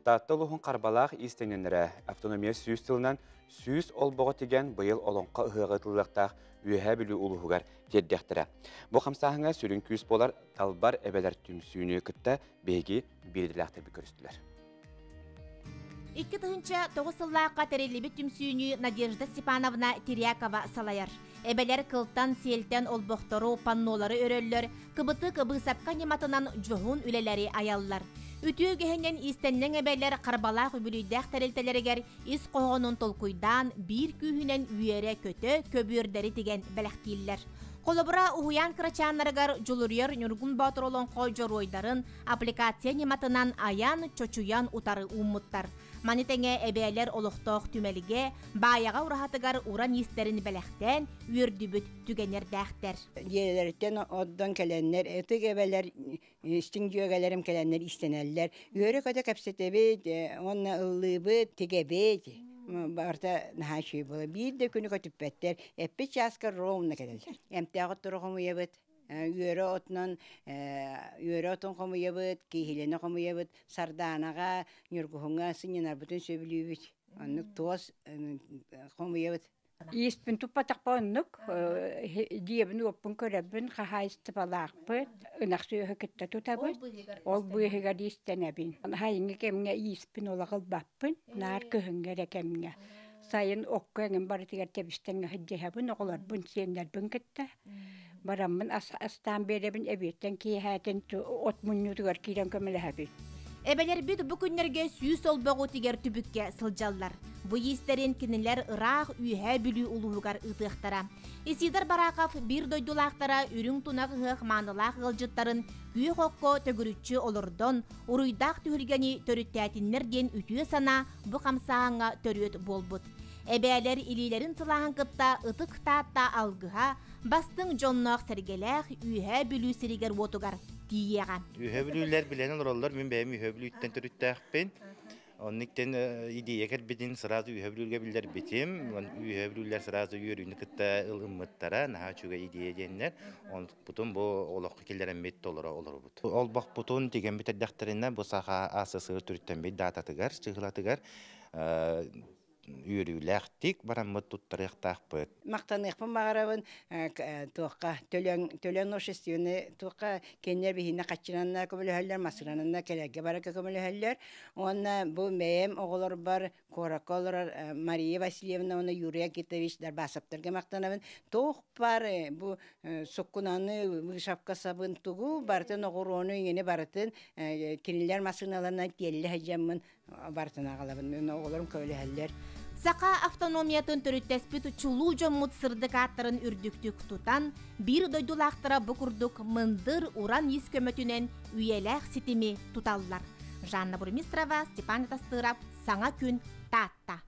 Таатта улууһун Харбалаах иистэнньэннэрэ автономия 100 сылынан 100 олбоҕу тигэн быйыл Олоҥхо ыһыаҕа ыытыллыахтаах Үөһээ Бүлүү улууһугар тиэрдиэхтэрэ. Бу хамсааһыҥҥа сүрүн күүс буолар Талбар эбэлэр түмсүүнү кытта биһиги биирдэлээхтэрбит көрүстүлэр. 2009 сыллаахха тэриллибит түмсүүнү Надежда Степановна Терякова салайар. Эбэлэр кылтан-сиэлтэн олбохтору, паннолары өрөллөр, кыбытык быысапка ньыматынан дьоһун үлэлэри айаллар. Үтүө үгэһинэн иистэнньэҥ эбэлэр Харбалаах үбүлүйдээх тэрилтэлэригэр ис хоһоонун толкуйдаан, биир күүһүнэн үөрэ-көтө көбүөрдэри тигэн бэлэхтииллэр. Холобура, уһуйаан кырачааннарыгар Дьулуруйар Ньургун Боотур олоҥхо дьоруойдарын аппликация ньыматынан айан, чочуйан утары ууммуттар. Маны тэҥэ эбээлэр олохтоох түмэлгэ, Баайаҕа ураһатыгар уран иистэрин бэлэхтээн үөрдүбүт түгэннэрдээхтэр. Дьиэлэриттэн отдон кэлэннэр, ытык эбэлэр, истиҥ дьүөгэлэрим кэлэннэр иистэнэллэр. Үөрэ-көтө кэпсэтэбит, уонна ыллыыбыт, тигэбит. Барыта наһаа үчүгэй буолар. Биир да күнү көтүппэттэр. Эппит чааска ровно кэлэллэр. Эмтээх оттору хомуйабыт. Үөрэ отунан үөрэ отун хомуйабыт, кииһилэни хомуйабыт, сардаанаҕа, ньургуһуҥҥа сынньанарбытын сөбүлүүбүт. Оннук туос хомуйабыт. Ииспин туппатахпа оннук дьиэбин-уоппун көрөбүн, хаһаайыстыбалаахпыт, ынах сүөһү кытта тутабыт, ол быыһыгар иистэнэбин. Сайыҥҥы кэмҥэ ииспин олох ылбаппын, наар кыһыҥҥы эрэ кэмҥэ. Сайын окко эҥин барытыгар тэбис-тэҥҥэ сылдьыһабын, оҕолорбун, сиэннэрбин кытта. Бараммын ас астаан биэрэбин, эбиэттэн киэһээтин от мунньуутугар киирэн көмөлөһөбүн. Эбэлэрбит бу күннэргэ 100 олбоҕу тигэр түбүккэ сылдьаллар. Бу иистэрин кинилэр ыраах Үөһээ Бүлүү улууһугар ыытыахтара. Исидор Барахов биир дойдулаахтара үрүҥ тунах ыһыах маанылаах ыалдьыттарын күөх окко төгүрүччү олордон, уруйдаах түһүлгэни төрүттээтиннэр диэн үтүө санаа бу хамсааһыҥҥа төрүөт буолбут. Эбээлэр илиилэрин сылааһын кытта Ытык Таатта алгыһа бастыҥ дьонноох-сэргэлээх Үөһээ Бүлүү сиригэр-уотугар тиийиэҕэ. Үөһээ Бүлүүлэр билэн олороллор, мин бэйэм Үөһээ Бүлүүттэн төрүттээхпин. Оннуктан идея кэлбитин сразу Үөһээ Бүлүүгэ биллэрбитим. Үөһээ Бүлүүлэр сразу үөрүүнү кытта ылыммыттара, наһаа үчүгэй идея диэннэр. Онтукпутун бу олоххо киллэрэммит толоро олоробут. Олбохпутун тигэн бүтэрдэхтэринэ, бу Саха АССР төрүттэммит даататыгар, чыһылатыгар үөрүүлээхтик бараммыт туттарыахтаахпыт. Махтаныахпын баҕарабын туохха төлөн төлөн общественный туохха кинилэр биһиэнэ хаччынанна көмөлөһөллөр, массыынанна кэлэргэ барарга көмөлөһөллөр. Уонна бу бэйэм оҕолорбор куоракка олорор Мария Васильевна уонна Юрий Акитович Дарбасовтарга махтанабын. Туох баар бу суккунаны, вышивка сабын тугу барытын оҕуруону иҥини барытын кинилэр массыыналарынан тиэллэ сылдьаммын барытын аҕалабын, оҕолорум көмөлөһөллөр. Саха автономиятын төрүттэспит чулуу дьоммут сырдык ааттарын үрдүктүк тутан, биир дойдулаахтара бу курдук мындыр уран иис көмөтүнэн үйэлээх ситими туталлар. Жанна Бурмистрова, Степан Тастыров, Саҥа күн, Таатта.